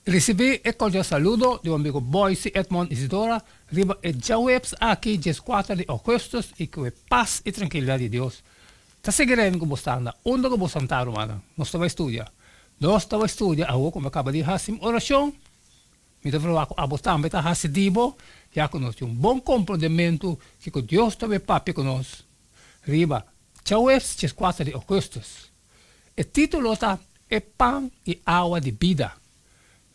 Risibí e kordial saludo di bo amigo Boyce Edmond Isidora riba e djaweps aki dieskuater di ougùstùs i ku e pas i trankilidat di Dios ta sigui reina ku bo sta na unda ku bo santá rumannan. Nos ta bai studia. Nos ta bai studia awor ku mi a kaba di hasi mi orashon. Mi ta proba ku abo tambe ta hasi di bo ya ku nos tin un bon komprondementu kiko Dios ta bai papia ku nos riba djaweps dieskuater di ougùstùs. E título ta E Pan i Awa di Bida.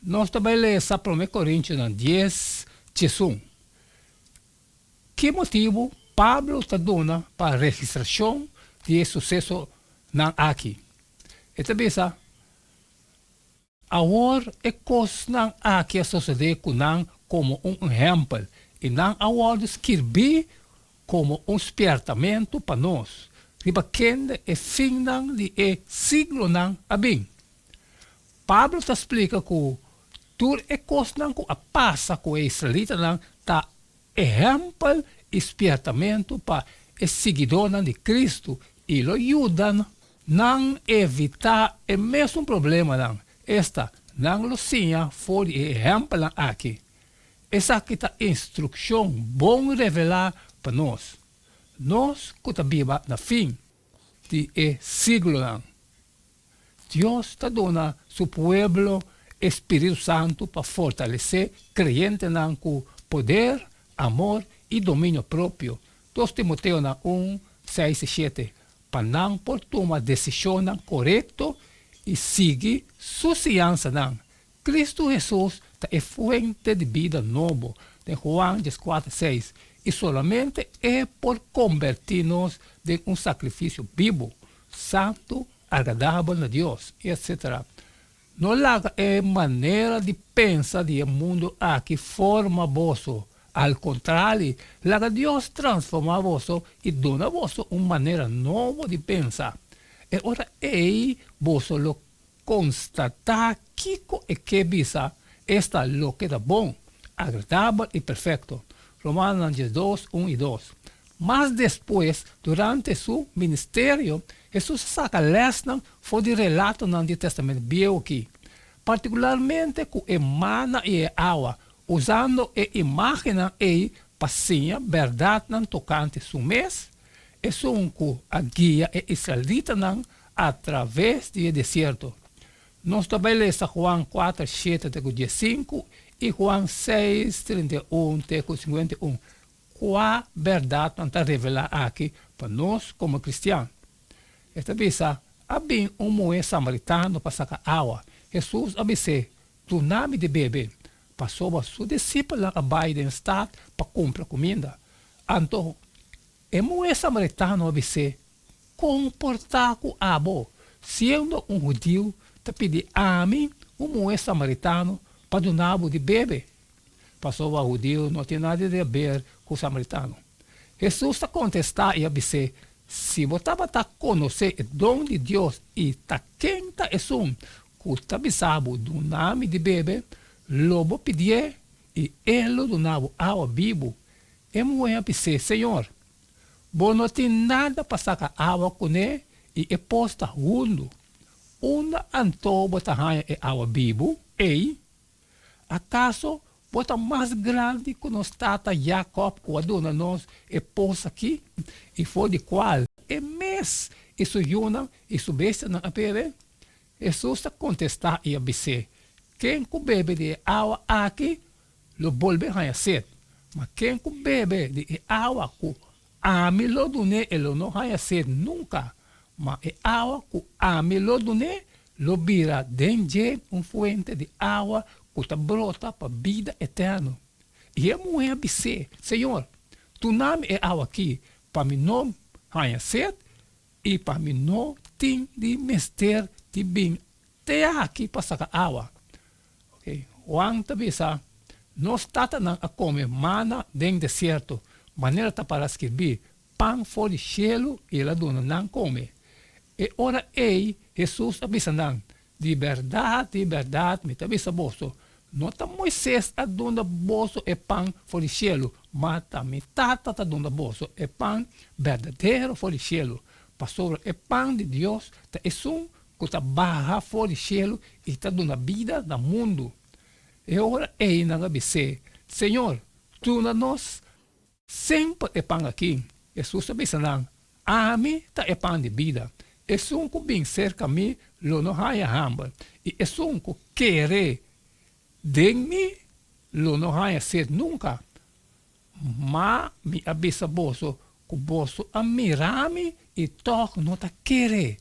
Nos ta bai lesa Promé Korintionan dies, 11. Ki motibu Pablo ta duna pa registrashon di e susesonan aki? E ta bisa, Awor e kosnan aki a sosodé ku nan komo un ehèmpel, i nan a wòrdu skirbí komo un spièrtamentu pa nos, riba kende e finnan di e siglonan a bin. Pablo ta splika ku tur e kosnan ku a pasa ku e israelitanan ta ehèmpel i spièrtamentu pa e siguidónan di Kristu i lo yuda nan evitá e mesun problemanan, esta, nan lo siña for di e ehèmpelnan aki. Esaki ta instrukshon bon revelá pa nos, nos ku ta biba na fin di e siglonan. Dios ta duna su pueblo e spiritu santu pa fortalesé kreyentenan ku poder, amor i dominio propio, Dos Timoteonan un, seis i shete, pa nan por tuma desishonnan korekto i sigui su siñansanan. Kristu Hesus ta e fuente di bida nobo, den Juan dieskuater, seis, i solamente E por kombertí nos den un sakrifisio bibu, santu, agradabel na Dios, etc. No laga e manera di pensa di e mundu aki forma boso. Al kontrali, laga Dios transformá boso i duna boso un manera nobo di pensa. E ora ei boso lo konstatá kiko e ke bisa, esta loke ta bon, agradabel i perfekto. Romanonan diesdos, un i dos. Mas despues, durante su ministerio, Hesus a saka lèsnan for di relatonan di Tèstamènt Bieu akí, partikularmente ku e mana i e awa, usando e imágennan ei pa siña bèrdatnan tokante su mes, esun ku a guia e israelitanan atraves di e desierto. Nos ta bai lesa Juan kuater, shete te ku diesinku i Juan seis, 31 te ku 51. Kua bèrdatnan ta revelá aki pa nos komo kristian? E ta bisa, A bin un muhé samaritano pa saka awa. Hesus a bis'é, Duna mi di bebe. Pasobra su disipelnan a bai den stat pa kumpra kuminda. Anto e muhé samaritano a bis'é, Kon por ta ku abo, siendo un hudiu, ta pidi ami, un muhé samaritano, pa duna bo di bebe? Pasobra hudiu no tin nada di haber ku samaritano. Hesus ta kontestá i a bis'é, Si bo tabata konosé e don di Dios i ta ken ta esun ku ta bisa bo duna mi di bebe, lo bo pidié i e lo duna bo awa bibu. E muhé a bis'é, Señor, bo no tin nada pa saka awa kuné i e pos ta hundu. Unda anto bo ta haña e awa bibu ei? Akaso bo ta mas grandi ku nos tata Jakòb ku a duna nos e pos akí, i for di kual e mes i su yunan i su bestianan a bebe? Hesus ta kontestá i a bis'é, Ken ku bebe di e awa akí lo bolbe haña set, ma ken ku bebe di e awa ku ami lo dun'é e lo no haña set nunka, ma e awa ku ami lo dun'é lo bira den dje un fuente di awa ku ta brota pa bida eterno. I e muhé a bis'é, Señor, duna mi e awa akí pa mi no haña set i pa mi no tin di mester di bin te aki pa saka awa. Juan ta bisa, Nos tatanan a kome mana den desierto, manera ta para skirbí, Pan for di shelu i el a duna nan kome. E ora ei Hesus a bisa nan, Di bèrdat, di bèrdat mi ta bisa boso, no ta Moises a duna boso e pan for di shelu, ma ta mi Tata ta duna boso e pan berdadero for di shelu. Pasobra e pan di Dios ta esun ku ta baha for di shelu i ta duna bida na mundu. E ora ei nan a bis'é, Señor, duna nos semper e pan akí. Hesus a bisa nan, Ami ta e pan di bida. Esun ku bin serka mi lo no haña hamber, i esun ku kere den mi lo no haña set nunka. Ma mi a bisa boso ku boso a mira mi i tòg no ta kere.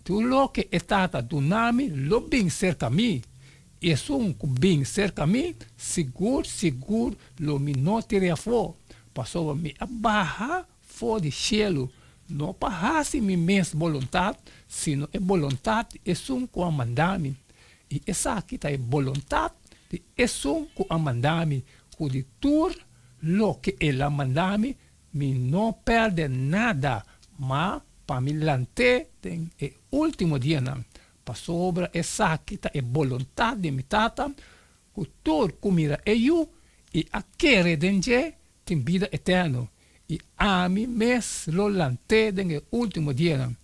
Tur loke e Tata duna mi lo bin serka mi, i esun ku bin serka mi, sigur sigur lo mi no tir'é afó, pasobra mi a baha for di shelu, no pa hasi mi mes boluntat, sino e boluntat di esun ku a manda mi. I esaki ta e boluntat di esun ku a manda mi, ku di tur loke el a manda mi, mi no pèrdè nada, ma pa mi lant'é den e último dianan. Pasobra esaki ta e boluntat di mi Tata, ku tur ku mira e Yu i a kere den dje, tin bida eterno, i ami mes lo lant'é den e último dianan.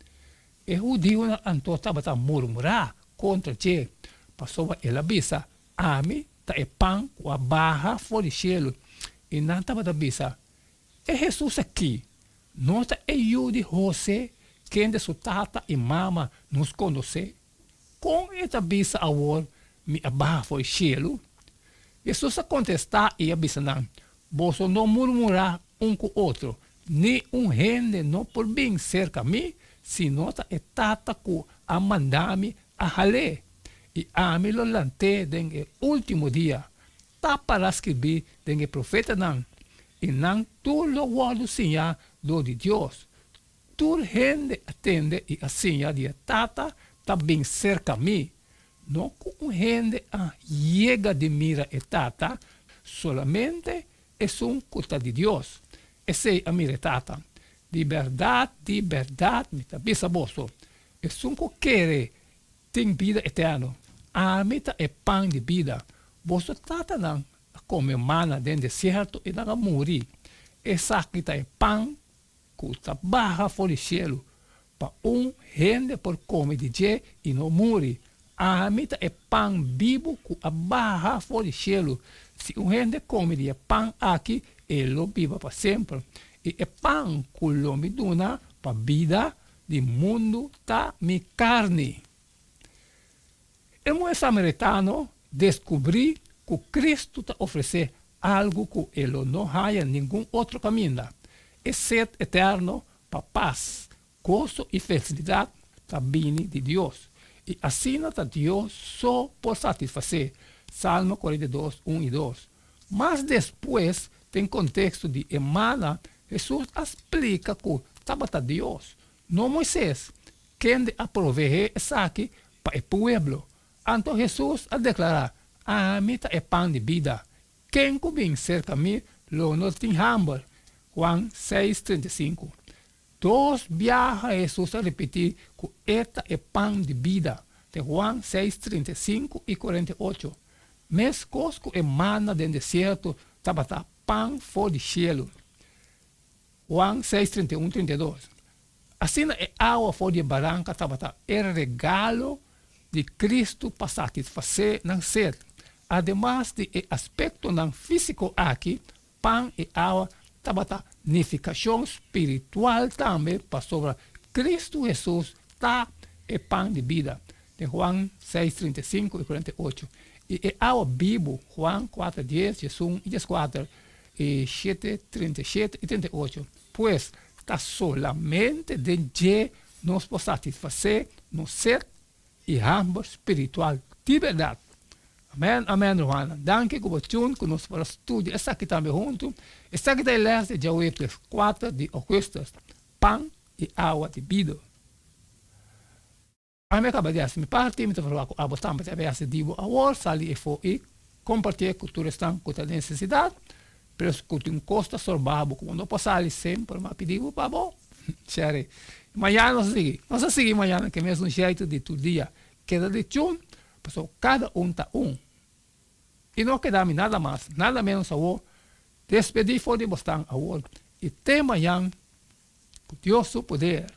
E hudiunan anto tabata murmurá kontra dje, pasobra el a bisa, Ami ta e pan ku a baha for di shelu. I nan tabata bisa, E Hesus akí no ta e yu di Hose, kende su tata i mama nos konosé? Kon e ta bisa awor, Mi a baha for di shelu? Hesus a kontestá i a bisa nan, Boso no murmurá un ku otro. Ni un hende no por bin serka mi si no ta e Tata ku a manda mi a hal'é, i ami lo lant'é den e último dia. Ta pará skirbí den e profetanan, I nan tur lo wòrdu siñá dor di Dios. Tur hende a tende i a siña di e Tata ta bin serka mi. No ku un hende a yega di mira e Tata, solamente esun ku ta di Dios, esei a mira e Tata. Di bèrdat, di bèrdat mi ta bisa boso, esun ku kere tin bida eterno. Ami ta e pan di bida. Boso tatanan a kome mana den desierto i nan a muri. Esaki ta e pan ku ta baha for di shelu, pa un hende por kome di dje i no muri. Ami ta e pan bibu ku a baha for di shelu. Si un hende kome di e pan aki, e lo biba pa semper. I e pan ku lo mi duna pa bida di mundu ta mi karni. E muhé samaritano deskubrí ku Kristu ta ofresé algu ku e lo no haña ningun otro kaminda, e set eterno pa pas, goso i felisdat ta bini di Dios, i asina ta Dios so por satisfasé, Salmo 42, un i dos. Mas despues, den konteksto di e mana, Hesus a splika ku tabata Dios, no Moises, kende a proveé esaki pa e pueblo. Anto Hesus a deklará, Ami ta e pan di bida. Ken ku bin serka mi lo no tin hamber. Juan seis, 35. Dos biaha Hesus a ripití ku e ta e pan di bida, den Juan seis, 35 i 48. Meskos ku e mana den desierto tabata pan for di shelu. Juan seis, 31, 32. Asina e awa for di e baranka tabata e regalo di Kristu pa satisfasé nan set. Ademas di e aspektonan físiko aki, pan i awa tabata nifikashon spiritual tambe pasobra Kristu Hesus ta e pan di bida, den Juan seis, 35 i 48, i e awa bibu, Juan kuater, dies, diesun i dieskuater, i shete, 37 i 38. Pues, ta solamente den dje nos por satisfasé nos set i hamber spiritual di bèrdat. Amèn, amèn, rumannan. Danki ku bo tune ku nos por a studia esaki tambe huntu. Esaki ta e lès di djaweps kuater di ougùstùs, Pan i Awa di Bida. Ami a kaba di hasi mi parti, mi ta proba ku abo tambe ta bai hasi di bo awor, sali efo i kompartié ku tur esnan ku ta den nesesidat, pero ku tin kos ta sorba bo ku bo no por sali semper, mi a pidi bo pa bo share. Mañana nos a sigui, nos a sigui mañana ku e mesun sheitu di tur dia, keda di chun, pasobra kada un ta un. I no keda mi nada mas, nada menos awor, despedí for di bosnan awor i te mañan ku Dios su poder.